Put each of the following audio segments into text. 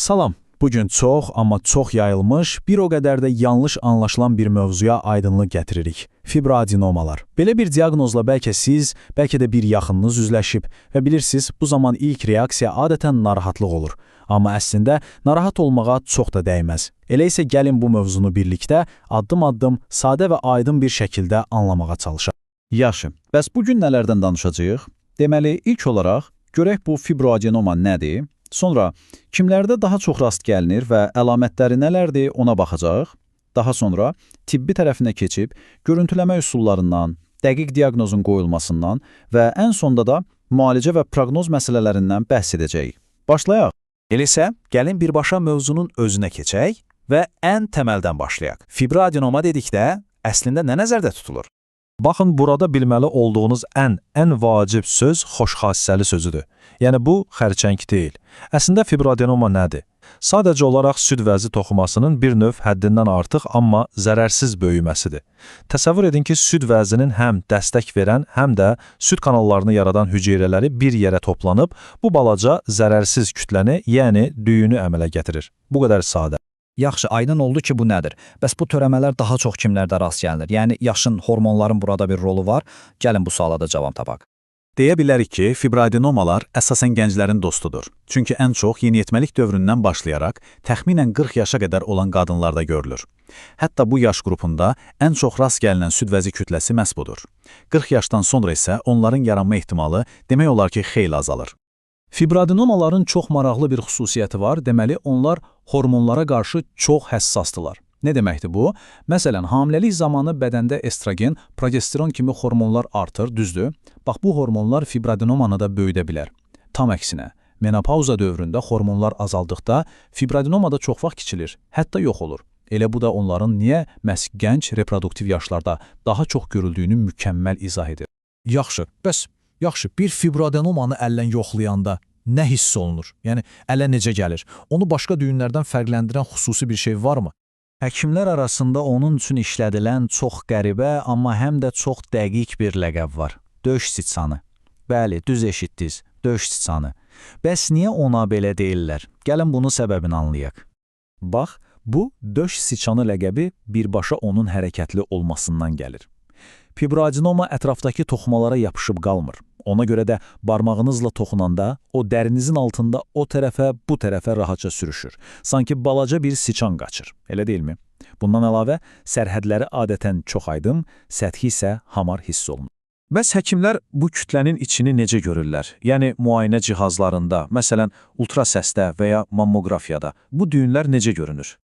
Salam. Bugün çox, amma çox yayılmış, bir o qədər də yanlış anlaşılan bir mövzuya aydınlıq gətiririk. Fibroadenomalar. Belə bir diaqnozla bəlkə siz, bəlkə də bir yaxınınız üzləşib və bilirsiniz, bu zaman ilk reaksiya adətən narahatlıq olur. Amma əslində narahat olmağa çox da dəyməz. Elə isə gəlin bu mövzunu birlikdə addım-addım, sadə və aydın bir şəkildə anlamağa çalışaq. Yaxşı, bəs bu gün nələrdən danışacağıq? Deməli, ilk olaraq görək bu fibroadenoma nədir? Sonra kimlərdə daha çox rast gəlinir və əlamətləri nələrdir, ona baxacağıq. Daha sonra tibbi tərəfinə keçib görüntüləmə üsullarından, dəqiq diaqnozun qoyulmasından və ən sonda da müalicə və proqnoz məsələlərindən bəhs edəcəyik. Başlayaq. Elə isə gəlin birbaşa mövzunun özünə keçək və ən təməldən başlayaq. Fibroadenoma dedikdə əslində nə nəzərdə tutulur? Baxın, burada bilməli olduğunuz ən vacib söz xoşxassəli sözüdür. Yəni bu xərçəng deyil. Əslində fibroadenoma nədir? Sadəcə olaraq süd vəzi toxumasının bir növ həddindən artıq, amma zərərsiz böyüməsidir. Təsəvvür edin ki, süd vəzinin həm dəstək verən, həm də süd kanallarını yaradan hüceyrələri bir yerə toplanıb bu balaca zərərsiz kütləni, yəni düyünü əmələ gətirir. Bu qədər sadə. Yaxşı, aydın oldu ki, bu nədir? Bəs bu törəmələr daha çox kimlərdə rast gəlinir? Yəni yaşın, hormonların burada bir rolu var. Gəlin bu suala da cavab tapaq. Deyə bilərik ki, fibroadenomalar əsasən gənclərin dostudur. Çünki ən çox yeniyetməlik dövründən başlayaraq təxminən 40 yaşa qədər olan qadınlarda görülür. Hətta bu yaş qrupunda ən çox rast gəlinən süd vəzi kütləsi məhz budur. 40 yaşdan sonra isə onların yaranma ehtimalı demək olar ki, xeyli azalır. Fibroadenomaların çox maraqlı bir xüsusiyyəti var. Deməli, onlar hormonlara qarşı çox həssasdırlar. Nə deməkdir bu? Məsələn, hamiləlik zamanı bədəndə estrogen, progesteron kimi hormonlar artır, düzdür? Bax, bu hormonlar fibroadenomanı da böyüdə bilər. Tam əksinə, menopauza dövründə hormonlar azaldıqda fibroadenoma da çox vaxt kiçilir, hətta yox olur. Elə bu da onların niyə məhz gənc reproduktiv yaşlarda daha çox görüldüyünü mükəmməl izah edir. Yaxşı, bəs yaxşı, bir fibroadenomanı əllə yoxlayanda nə hiss olunur? Yəni ələ necə gəlir? Onu başqa düyünlərdən fərqləndirən xüsusi bir şey varmı? Həkimlər arasında onun üçün işlədilən çox qəribə, amma həm də çox dəqiq bir ləqəb var. Döş siçanı. Bəli, düz eşitdiniz, döş siçanı. Bəs niyə ona belə deyirlər? Gəlin bunun səbəbini anlayaq. Bax, bu döş siçanı ləqəbi birbaşa onun hərəkətli olmasından gəlir. Fibroadenoma ətrafdakı toxumalara yapışıb qalmır. Ona görə də barmağınızla toxunanda o dərinizin altında o tərəfə, bu tərəfə rahatca sürüşür. Sanki balaca bir siçan qaçır. Elə deyilmi? Bundan əlavə, sərhədləri adətən çox aydın, səthi isə hamar hiss olunur. Bəs həkimlər bu kütlənin içini necə görürlər? Yəni müayinə cihazlarında, məsələn, ultrasəsdə və ya mammoqrafiyada bu düyünlər necə görünür?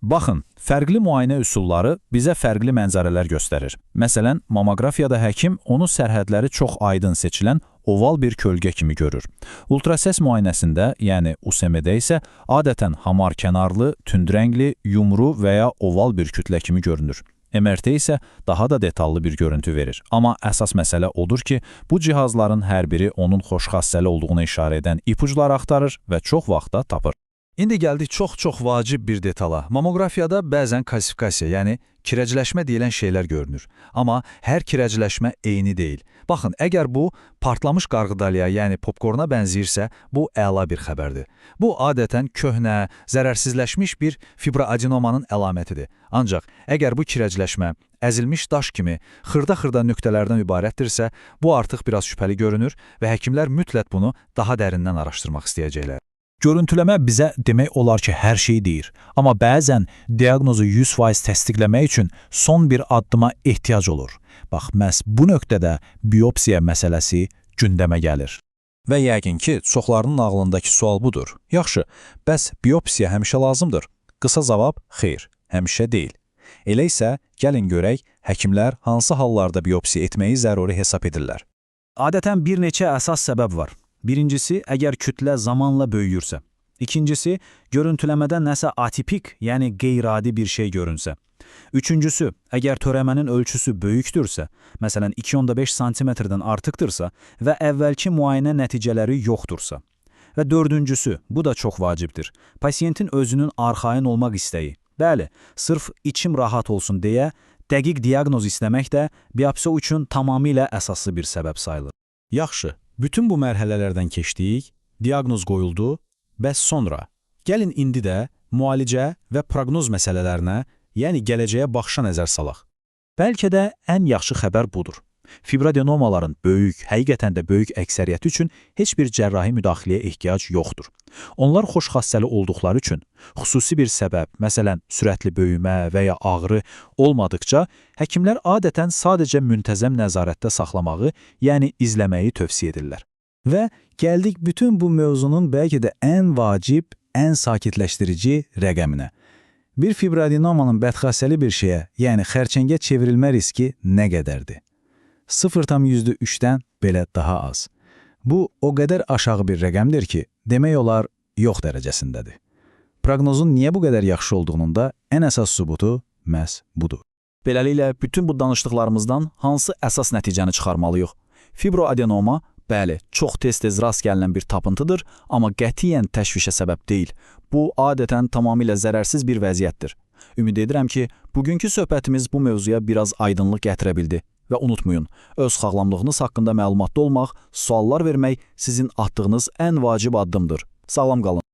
Baxın, fərqli müayinə üsulları bizə fərqli mənzərələr göstərir. Məsələn, mamoqrafiyada həkim onu sərhədləri çox aydın seçilən oval bir kölgə kimi görür. Ultrasəs müayinəsində, yəni USM-də isə adətən hamar kənarlı, tündrəngli, yumru və ya oval bir kütlə kimi görünür. MRT isə daha da detallı bir görüntü verir. Amma əsas məsələ odur ki, bu cihazların hər biri onun xoşxassəli olduğunu işarə edən ipucları axtarır və çox vaxt da tapır. İndi gəldik çox-çox vacib bir detala. Mamoqrafiyada bəzən kalsifikasiya, yəni kirəcləşmə deyilən şeylər görünür. Amma hər kirəcləşmə eyni deyil. Baxın, əgər bu partlamış qarğıdalıya, yəni popkorna bənzəyirsə, bu əla bir xəbərdir. Bu adətən köhnə, zərərsizləşmiş bir fibroadenomanın əlamətidir. Ancaq əgər bu kirəcləşmə əzilmiş daş kimi xırda-xırda nöqtələrdən ibarətdirsə, bu artıq biraz şübhəli görünür və həkimlər mütləq bunu daha dərindən araşdırmaq istəyəcəklər. Görüntüləmə bizə demək olar ki, hər şeyi deyir. Amma bəzən diaqnozu 100% təsdiqləmək üçün son bir addıma ehtiyac olur. Bax, məhz bu nöqtədə biopsiya məsələsi gündəmə gəlir. Və yəqin ki, çoxlarının ağlındakı sual budur. Yaxşı, bəs biopsiya həmişə lazımdır? Qısa cavab, xeyr, həmişə deyil. Elə isə gəlin görək, həkimlər hansı hallarda biopsiya etməyi zəruri hesab edirlər. Adətən bir neçə əsas səbəb var. Birincisi, əgər kütlə zamanla böyüyürsə. İkincisi, görüntüləmədə nəsə atipik, yəni qeyri-adi bir şey görünsə. Üçüncüsü, əgər törəmənin ölçüsü böyükdürsə, məsələn 2,5 sm-dən artıqdırsa və əvvəlki müayinə nəticələri yoxdursa. Və dördüncüsü, bu da çox vacibdir. Pasiyentin özünün arxayın olmaq istəyi. Bəli, sırf içim rahat olsun deyə dəqiq diaqnoz istəmək də biopsiya üçün tamamilə əsaslı bir səbəb sayılır. Yaxşı, bütün bu mərhələlərdən keçdik, diaqnoz qoyuldu, bəs sonra? Gəlin indi də müalicə və proqnoz məsələlərinə, yəni gələcəyə baxışa nəzər salaq. Bəlkə də ən yaxşı xəbər budur. Fibroadenomaların böyük, həqiqətən də böyük əksəriyyəti üçün heç bir cərrahi müdaxiləyə ehtiyac yoxdur. Onlar xoş xassəli olduqları üçün xüsusi bir səbəb, məsələn, sürətli böyümə və ya ağrı olmadıqca, həkimlər adətən sadəcə müntəzəm nəzarətdə saxlamağı, yəni izləməyi tövsiyə edirlər. Və gəldik bütün bu mövzunun bəlkə də ən vacib, ən sakitləşdirici rəqəminə. Bir fibroadenomanın bədxassəli bir şeyə, yəni xərçəngə çevrilmə riski nə qədərdir? 0,3-dən belə daha az. Bu, o qədər aşağı bir rəqəmdir ki, demək olar yox dərəcəsindədir. Proqnozun niyə bu qədər yaxşı olduğunun da ən əsas sübutu məhz budur. Beləliklə, bütün bu danışdıqlarımızdan hansı əsas nəticəni çıxarmalıyıq? Fibroadenoma, bəli, çox tez-tez rast gəlinən bir tapıntıdır, amma qətiyyən təşvişə səbəb deyil. Bu, adətən tamamilə zərərsiz bir vəziyyətdir. Ümid edirəm ki, bugünkü söhbətimiz bu mövzuya biraz aydınlıq gətirə bildi. Və unutmayın, öz sağlamlığınız haqqında məlumatlı olmaq, suallar vermək sizin atdığınız ən vacib addımdır. Sağlam qalın.